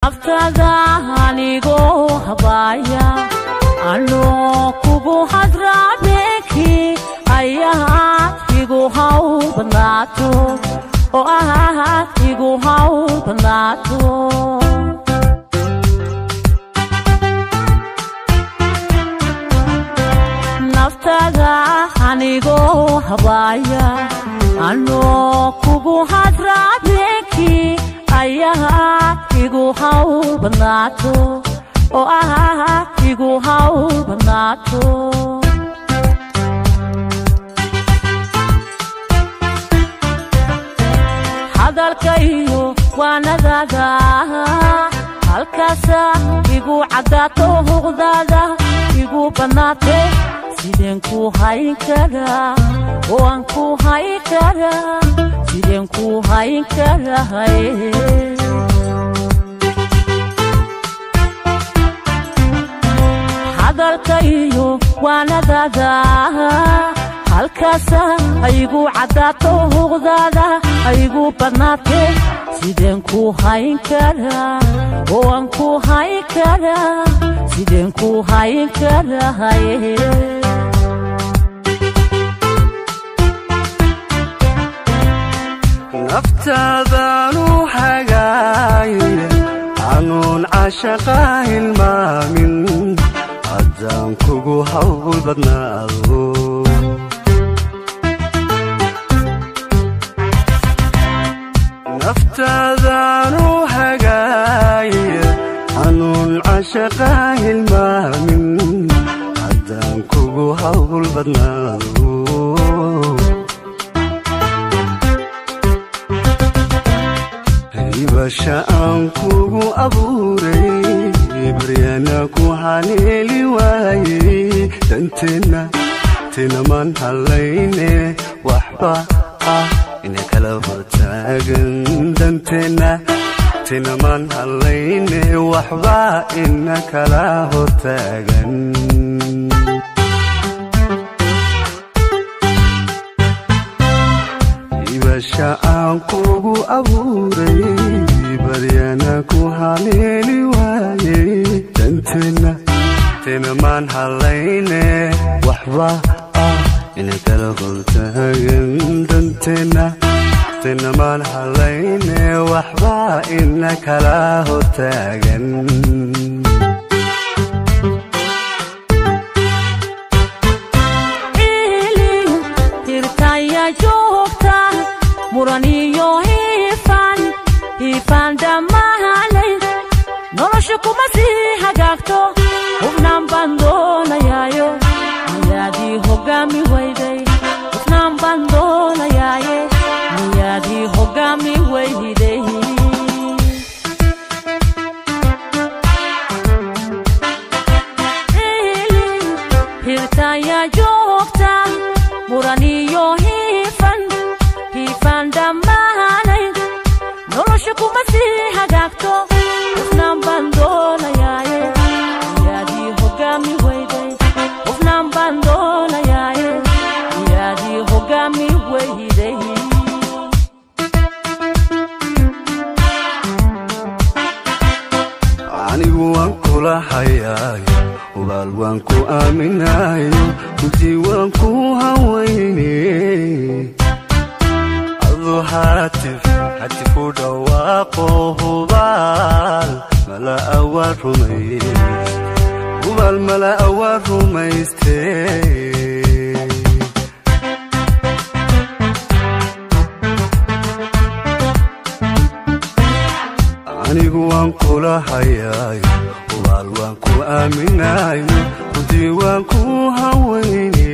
Naftada anigoo habaya, anoo kugu hadraabeeki ayaad igu hawl badnaato oo aad igu hawl badnaato. Naftada anigoo habaya, anoo kugu hadraabeeki ayaad igu hawl badnaato oo aad igu hawl badnaato. Hadalka iyo waanadaada halkaasa igu caddaato, huqdaada igu badnaate. Sideen ku hayn karaa oo aan ku hayn karaa? Sideen ku hayn karahay? Hadalka iyo waanadaada halkaasa igu caddaato, huqdaada igu badnaate. Sideen ku hayn karaa oo aan ku hayn karaa? Sideen ku hayn karahay? Naftaadaanu hagaaye xanuun cashaqa hilmaamin haddaan kugu hawl badnaado. Naftaadaanu hagaaye xanuun cashaqa hilmaamin haddaan kugu hawl badnaado. Hibasha aan kugu abuuray baryana ku haleeli waayey, danteenna tinamaan hallayne waxba ah ina kala hortaagan. Danteenna tinamaan hallayne waxba ina kala hortaagan. Hibasha aan kugu abuuray baryana ku haleeli waayey, danteenna tinamaan hallayne waxba ah ina kala hortaagan. Danteenna tinamaan hallayne waxba ina kala hortaagan. Hirtaya joogta muran iyo hiifan hiifaan dhammaanay, nolosha kuma sii hagaagto. Hufnaan baan doonayaayo, miyaadii hoggaami weyday? Hufnaan baan doonayaaye, miyaadii hoggaami weyday? Hirtaya joogta muran iyo hiifan hiifaan dhammaanay, nolosha kuma sii hagaagto. Hufnaan baan doonayaaye, miyaadii hoggaami weyday? Hufnaan baan doonayaaye, miyaadii hoggaami weyday? Anigu waan kula hayaayo, hubaal waan ku aaminayo, runtii waan ku hawayne. Adu hatif hatif u dhawaaqo, hubaal mala awaa rumays, hubaal mala awaa rumayste. Anigu waan kula hayaayo, hubaal waan ku aaminayo, runtii waan ku hawayne.